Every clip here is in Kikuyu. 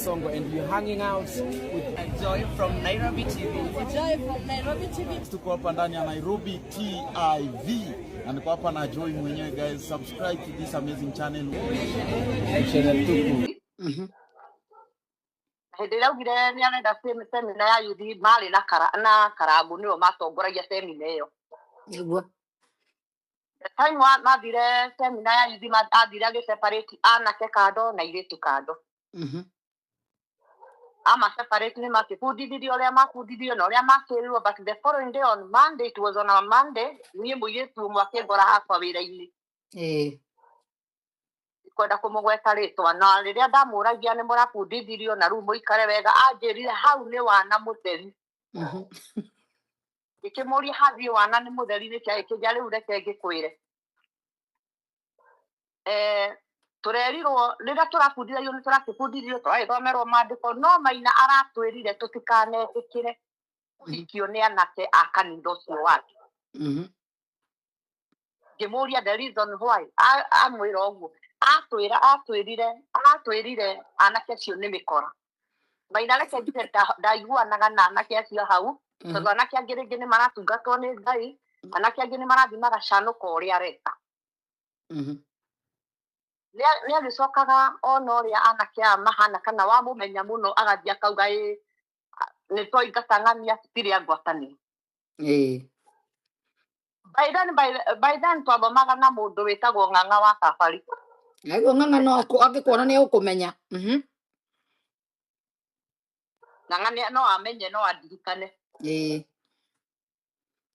Onsongo and we're hanging out with Joy from Nairobi TV. Joy from Nairobi TV. Tuko hapa ndani ya Nairobi TIV na niko hapa na Joy mwenyewe. Guys, subscribe to this amazing channel. Channel Tuku. Hĩndĩ ĩrĩa augire nĩ arenda semina ya yuthi marĩ na kara, na karangu nĩo matongoragia semina ĩyo. Nĩguo. The time mathire semina ya yuthi athire agĩ separate anake kando na airĩtu kando. Ama separate nĩ makĩbundithirio ũrĩa mabundithirio na ũrĩa makĩrirwo, but the following day on Monday, it was on a Monday, niĩ mũirĩtu ũmwe akĩngora hakwa wĩra-inĩ. Kwenda kũmũgweta rĩtwa, na rĩrĩa ndamũragia nĩ mũrabundithirio na rĩu mũikare wega, anjĩrire hau nĩ wana mũtheri. Ngĩkĩmũria hathiĩ wana nĩ mũtheri nĩkĩ, agĩkĩnjĩra rĩu reke ngĩkwĩre. Tũrerirwo rĩrĩa tũrabundithagio nĩ tũrakĩbundithio tũragĩthomerwo maandĩko, no Maina aratwĩrire tũtikanetĩkĩre kũhikio nĩ anake a kanitha ũcio wake. Ngĩmũria the reason why amwĩra ũguo, atwĩra atwĩrire atwĩrire anake acio nĩ mĩkora. Maina reke njuge ndaiguanaga na anake acio hau, tondũ anake angĩ rĩngĩ nĩ maratungatwo nĩ Ngai, anake angĩ nĩ marathiĩ magacanũka ũrĩa areka. Nĩ agĩcokaga ona ũrĩa anake aya mahana kana wamũmenya mũno agathiĩ akauga ĩ nĩ twaingata ng'ania tũtirĩ a ngwatanĩro. By then twathomaga na mũndũ wĩtagwo Ng'ang'a wa Kabari. Aigua Ng'ang'a no angĩkuona nĩ egũkũmenya. Ng'ang'a no amenye no andirikane.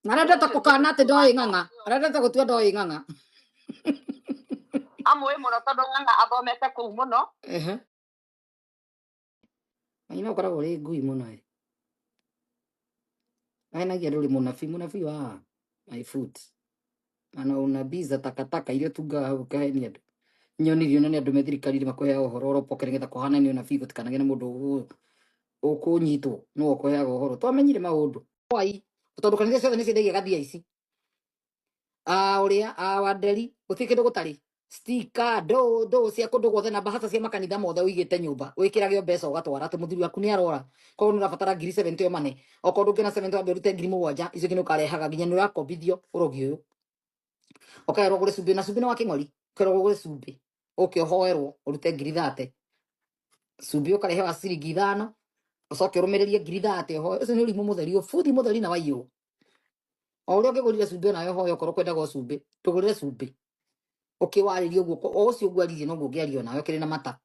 Na arendete kũkana atĩ ndoĩ Ng'ang'a. Arendete gũtua ndoĩ Ng'ang'a. Amũĩ mũno tondũ Ng'ang'a athomete kũu mũno. Maina ũkoragwo ũrĩ ngui mũno ĩ. Mainagia ndũrĩ mũnabii, mũnabii wa my foot. Mana unabii za takataka iria tungaga hau ũkahenia andũ. Nyonirio na nĩ andũ me thirikari-inĩ makũheaga ũhoro ũropoke nĩgetha kũhananio ũnabii gũtikanagĩe na mũndũ ũkũnyitwo nĩwe ũkũheaga ũhoro. Twamenyire maũndũ. Wai, tondũ kanitha ciothe nĩ ciendagia gathia ici. A ũrĩa, a Wanderi, gũtirĩ kĩndũ gũtarĩ. Stika, ndũ, ndũ cia kũndũ guothe na mbahaca cia makanitha mothe ũigĩte nyũmba. Wĩkĩrage o mbeca ũgatwara atĩ mũthuri waku nĩ arora. Koguo nĩ ũrabatara ngiri 70 mane. Okorwo ndũngĩona 70 wambe ũrute ngiri 7, icio ingĩ nĩ ũkarehaga nginya nĩ ũrakombithio ũrogi ũyũ. Ũkerwo ũgũre cumbĩ na cumbĩ nĩ wa kĩng'ori. Ũkerwo ũgũre cumbĩ. Ũke ũhoerwo ũrute ngiri 30. Cumbĩ ũkarehe wa ciringi 5, ũcoke ũrũmĩrĩrie ngiri 30 ũhoe. Ũcio nĩ ũrimũ mũtheri, ũbuthi mũtheri na waiywo. O ũrĩa ũngĩgũrire cumbĩ onawe ũhoe okorwo kwendaga o cumbĩ, tũgũrĩre cumbĩ. Ũkĩwarĩrie ũguo, o ũcio ũguo aririe noguo ũngĩaria onawe ũkĩrĩ na mata.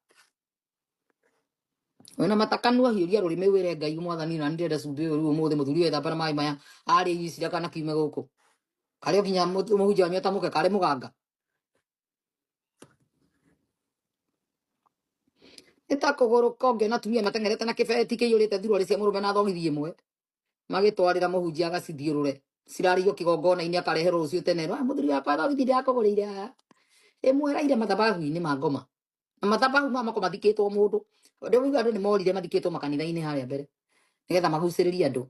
Wĩna mata kanua hiũria rũrĩmĩ wĩre Ngai mwathani na ndĩrenda cumbĩ ũyũ rĩu ũmũthĩ mũthuri ũyũ ethamba na maĩ maya arĩe irio ici ndakana kiume gũkũ. Karĩ o nginya mũhunjia wanyu atamũke karĩ mũganga. Nĩ ta kũgũrũka ũngĩona atumia mateng'erete na kĩbeti kĩiyũrĩte thuruarĩ cia mũrũme na thogithi ĩmwe. Magĩtwarĩra mũhunjia agacithiũrũre. Cirarĩio kĩgongona-inĩ akareherwo rũciũ tene. Ah, mũthuri wakwa thogithi ndĩrakũgũrĩire haha. Ĩmwe ĩraire mathabahu-inĩ ma ngoma. Na mathabahu ma mako mathikĩtwo mũndũ. Ndĩraigua andũ nĩ morire mathikĩtwo makanitha-inĩ harĩa mbere. Nĩgetha magucĩrĩrie andũ.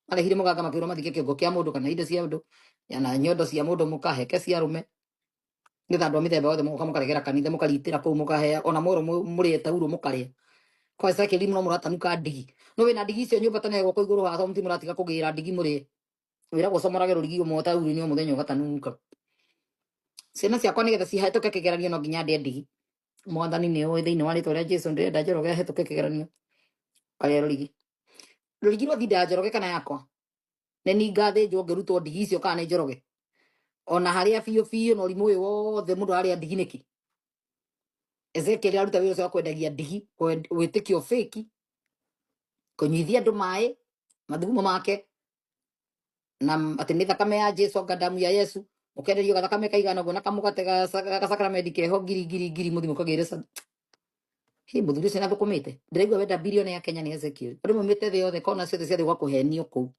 Marehire mũganga makĩrwo mathike kĩongo kĩa mũndũ kana indo cia andũ. Na nyondo cia mũndũ mũkaheke cia arũme. Nĩgetha andũ a mĩthemba yothe mũgoka mũkaregera kanitha mũkaritĩra kũu mũkahea ona mwerwo mũrĩe taurũ mũkarĩa. Kwa Ezekiel no mũratanuka ndigi. No wĩna ndigi icio nyũmba tene guoko igũrũ haha mũti mũratiga kũgĩra ndigi mũrĩe. Wĩragwo ũcomorage rũrigi ũmwe taurũ-inĩ o mũthenya ũgatanuka. Ciana ciakwa nĩgetha cihĩtũke kĩgeranio no nginya ndĩe ndigi. Mwathani nĩ ũĩ thĩinĩ wa rĩtwa rĩa Jesũ ndĩrenda Njoroge ahĩtũke kĩgeranio. Karĩa rũrigi. Rũrigi rwa thinda ya Njoroge kana yakwa. Nĩ ningathĩnjwo ngĩrutwo ndigi icio kana nĩ Njoroge. Ona harĩa biũ biũ na ũrimũ ũyũ wothe mũndũ ararĩa ndigi nĩkĩ? Ezekiel aruta wĩra ũcio wa kwendagia ndigi, wĩtĩkio fake, kũnyuithia andũ maĩ, mathugumo make, na atĩ nĩ thakame ya Jesu anga damu ya Yesu, ũkenderio gathakame kaigana ũguo na kamũgate ga sacrament keho ngiri ngiri ngiri mũthiĩ mũkagĩre Hĩ, mũthuri ũcio nĩathũkũmĩte. Ndĩraigua wenda bilioni ya Kenya nĩ Ezekiel. Andũ maumĩte thĩ yothe, kona ciothe cia thĩ gwa kũhenio kũu.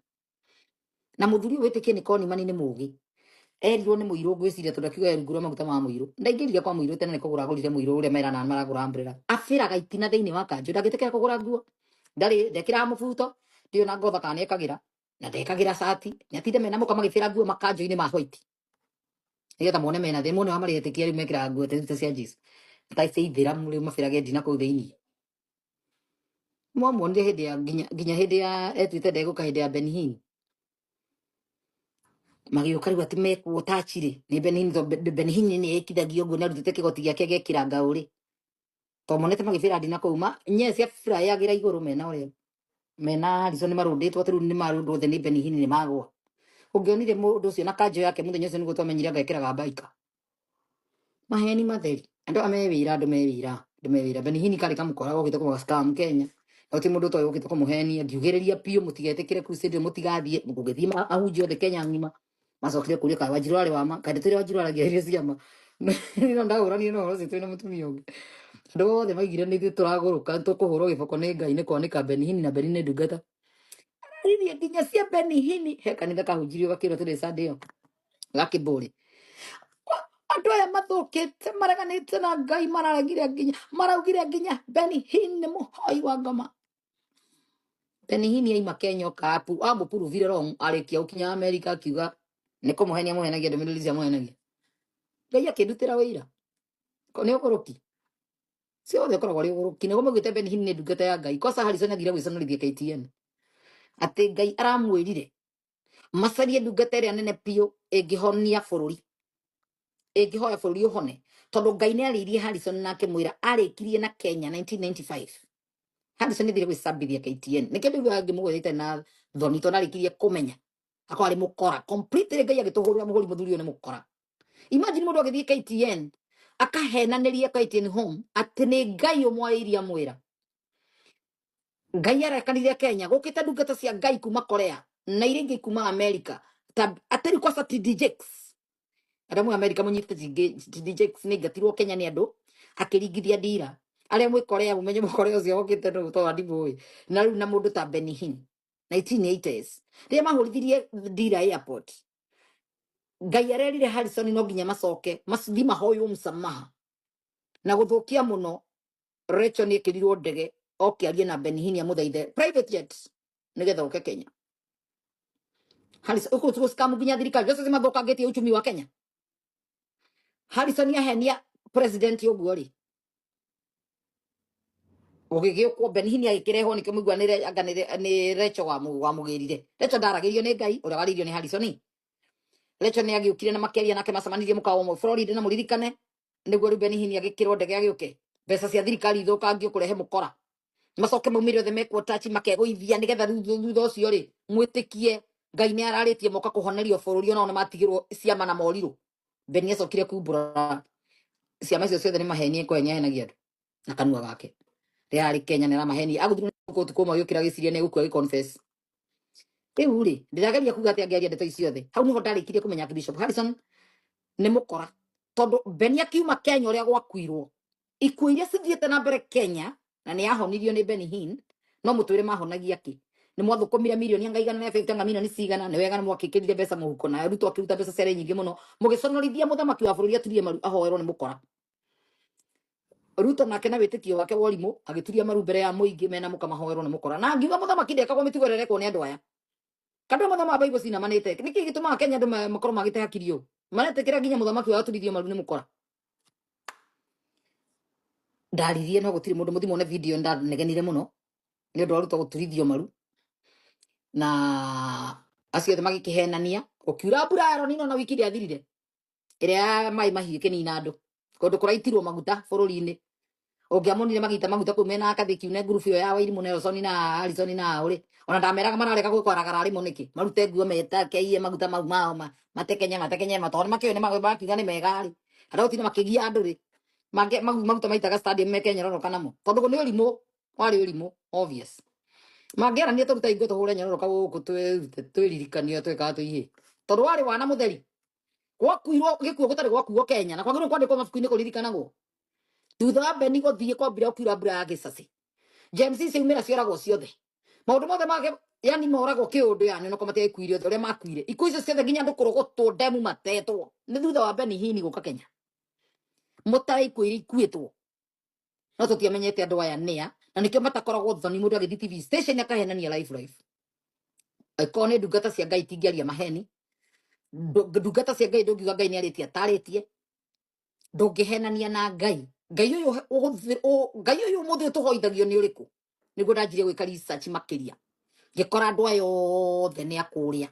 Na mũthuri ũyũ wĩtĩkie nĩ konimani nĩ mũgĩ. Erirwo nĩ mũirũ ngwĩciria tondũ akiuga rungu rwa maguta ma mũirũ. Ndaingĩrire kwa mũirũ tene nĩ kũgũra agũrire mũirũ ũrĩa merana maragũra umbrella. Abĩraga itina thĩinĩ wa kanjũ ndangĩtĩkĩra kũgũra nguo. Ndarĩ ndekĩraga mũbuto, ndiũĩ na ngotha kana nĩekagĩra na ndekagĩra cati. Nĩatinde mena mũka magĩbĩra nguo makanjũ-inĩ ma white. Nĩgetha mone mena thĩ, mone wa marĩetĩkia rĩu mekĩraga nguo ta cia Jesu. Ta cia ithĩramu rĩu mabĩrage ndina kũu thĩinĩ. Mwamuonire hĩndĩ ya nginya hĩndĩ ya etuĩte ndegũka hĩndĩ ya Benny Hinn. Magĩũka rĩu atĩ mekuo tachirĩ nĩ Benny Hinn tondũ Benny Hinn nĩ ekithagia ũguo nĩ arutĩte kĩgoti gĩake agekĩra ngaũrĩ. To monete magĩbĩra ndina kũu ma nye cia flyagĩra igũrũ mena ũrĩa mena Harrison nĩ marũndĩtwo atĩ rĩu nĩ marũndwo othe nĩ Benny Hinn nĩ magwa. Ũngĩonire mũndũ ũcio na kanjũ yake mũthenya ũcio nĩguo twamenyire anga ekĩraga baika. Maheni matheri. Andũ aya me wĩra, andũ me wĩra, andũ me wĩra. Benny Hinn karĩ kamũkora gokĩte kũmũga scam Kenya. Na gũtirĩ mũndũ ũtoĩ ũkĩte kũmũhenia. Ngiugĩrĩria biũ mũtigetĩkĩre crusade mũtigathiĩ. Gũgĩthiĩ ahunjia othe Kenya ng'ima. Macokire kũria kaĩ Wanjiru arĩ wa ma. Kaĩ ndĩtwĩre Wanjiru aragia irio cia ma. No ndahũranire na ũhoro ũcio twĩna mũtumia ũngĩ. Andũ othe maigire nĩ ithuĩ tũragũrũka tũkũhũrwo gĩboko nĩ Ngai nĩ kwanĩka Benny Hinn na Benny nĩ ndungata. Iria nginya cia Benny Hinn. He kanitha kahunjirio gakĩrwo tũrĩ Sunday ĩyo. Gakĩmbũrĩ. Andũ aya mathũkĩte mareganĩte na Ngai mararegire nginya maraugire nginya Benny Hinn nĩ mũhoi wa ngoma. Benny Hinn aima Kenya oka amũpuruvire wrong arĩkia gũkinya Amerika akiuga nĩ kũmũhenia mũhenagia ndũmĩrĩri cia mũhenagia. Ngai akĩndutĩra wĩira. Nĩ ũgũrũki. Ciothe ũkoragwo arĩ ũgũrũki. Nĩguo maugĩte Benny Hinn nĩ ndungata ya Ngai. Kosa Harrison athire gwĩconorithia KTN. Atĩ Ngai aramwĩrire macarie ndungata ĩrĩa nene biũ ĩngĩhonia bũrũri. Ĩngĩhoya bũrũri ũhone. Tondũ Ngai nĩ arĩirie Harrison na akĩmwĩra arĩkirie na Kenya 1995. Harrison athire gwĩcambithia KTN. Nĩkĩo ndauga ngĩmũgwetete na thoni tondũ arĩkirie kũmenya. Akorwo arĩ mũkora. Completely Ngai agĩtũhũrĩra mũhũri mũthuri ũyũ nĩ mũkora. Imagine mũndũ agĩthiĩ KTN akahenanĩria KTN home atĩ nĩ Ngai ũmwarĩirie amwĩra. Ngai arekanire Kenya gũkĩte ndungata cia Ngai kuma Korea na iria ingĩ kuma America ta atĩrĩ kwanza TD Jakes. Arĩa mwĩ America mũnyite TD Jakes nĩ aingatirwo Kenya nĩ andũ akĩringithia ndira. Arĩa mwĩ Korea mũmenye mũkorea ũcio wokĩte nũ tondũ ndimũĩ. Na rĩu na mũndũ ta Benny Hinn 1980s rĩrĩa mahũrithirie ndira airport Ngai arerire Harrison no nginya macoke mathiĩ mahoywo msamaha na gũthũkia mũno. Rachel nĩ ekĩrirwo ndege oke arie na Benny Hinn amũthaithe private jet nĩgetha oke Kenya. Harrison ũkũ scam nginya thirikari mbeca cimathũkangĩtie uchumi wa Kenya. Harrison ahenia president ũguo rĩ ũgĩgĩũkwo Benny Hinn agĩkĩrehwo nĩkĩo mũigua anga nĩ Rachel wamũgĩrire. Rachel ndaragĩrio nĩ Ngai ũrĩa warĩirio nĩ Harrison. Rachel nĩ agĩũkire na makĩaria nake macemanirie mũkawa ũmwe Florida na mũririkane nĩguo rĩu Benny Hinn agĩkĩrwo ndege agĩũke mbeca cia thirikari ithũkangio kũrehe mũkora macoke maumĩre othe mekwo tachi makegũithia nĩgetha rĩu thutha ũcio rĩ mwĩtĩkie Ngai nĩ ararĩtie moka kũhonerio bũrũri onao nĩ matigĩrwo ciama na morirũ. Benny acokire kumbũra ciama icio ciothe nĩ maheni ekũhenia ahenagia andũ na kanua gake. Rĩrĩa arĩ Kenya nĩ aramahenia agũthirwo nĩ ũtukũ ũmwe agĩũkĩra agĩciria nĩ egũkua agĩconfess. Rĩu rĩ ndĩrageria kuga atĩ angĩaria ndeto ici ciothe hau nĩho ndarĩkirie kũmenya atĩ Bishop Harrison nĩ mũkora tondũ Benny akiuma Kenya ũrĩa gwakuirwo ikuũ iria cithiĩte na mbere Kenya na nĩ yahonirio nĩ Benny Hinn no mũtwĩre mahonagia kĩ nĩ mwathũkũmire mirioni anga igana rĩa 50 anga mirioni cigana nĩ wega nĩ mwakĩkĩrire mbeca mũhuko na Ruto akĩruta mbeca ciarĩ nyingĩ mũno mũgĩconorithia mũthamaki wa bũrũri aturie maru ahoerwo nĩ mũkora. Ruto nake na wĩtĩkio wake wa ũrimũ agĩturia maru mbere ya mũingĩ mena mũka mahoerwo nĩ mũkora na ngiuga mũthamaki ndekagwo mĩtugo ĩrĩa ĩrekwo nĩ andũ aya. Kandũ mathomaga Bible cinamanĩte nĩkĩ gĩtũmaga Kenya andũ makorwo magĩte hakiri ũũ maretĩkĩra nginya mũthamaki wao aturithio maru nĩ mũkora. Ndaririe no gũtirĩ mũndũ mũthi muone video ndanegenire mũno nĩ ũndũ wa Ruto gũturithio maru na acio othe magĩkĩhenania gũkiura mbura ya El Nino na wiki ndĩathirire ĩrĩa ya maĩ mahiũ ĩkĩnina andũ kũndũ kũraitirwo maguta bũrũri-inĩ ũngĩamonire magĩita maguta kũu mena Kathĩki ne ngurubu ĩyo ya Wairimũ Nelson na Harrison na ũrĩ ona ndameraga mararega gwĩkwaraga rĩmo nĩkĩ marute nguo metakeiye maguta mau mao matekenye matekenye matondũ makĩũĩ nĩ makiuga nĩ mega rĩ andũ gũtinda makĩgia andũ rĩ maguta maitaga stadium meke nyororoka namo tondũ nĩ ũrimũ warĩ ũrimũ obvious mangĩarania tũrute ingo tũhũre nyororoka gũkũ twĩrute twĩririkanie twĩkaga tũihĩ tondũ warĩ wana mũtheri gwakuirwo gĩkuũ gũtarĩ gwakuo Kenya na kwagĩrĩirwo kwandĩkwo mabuku-inĩ kũririkanagwo thutha wa Benny gũthiĩ kwambire gũkiura mbura ya gĩcacĩ James ciaumĩra cioragwo ciothe maũndũ mothe make yani moragwo kĩũndũ yani onako matiagĩkuire othe ũrĩa makuire ikuũ icio ciothe nginya andũ kũrogotwo ndemu matetwo nĩ thutha wa Benny Hinn gũka Kenya mũtare ikuũ iria ikuĩtwo no tũtiamenyete andũ aya nĩa na nĩkĩo matakoragwo thoni mũndũ agĩthiĩ TV station akahenania live live angĩkorwo nĩ ndungata cia Ngai itingĩaria maheni ndungata cia Ngai ndũngiuga Ngai nĩ arĩtie atarĩtie ndũngĩhenania na Ngai Ngai ũyũ ũmũthĩ ũtũhoithagio nĩ ũrĩkũ Nĩguo ndanjirie gwĩka research makĩria, ngĩkora andũ aya othe nĩ akũrĩa.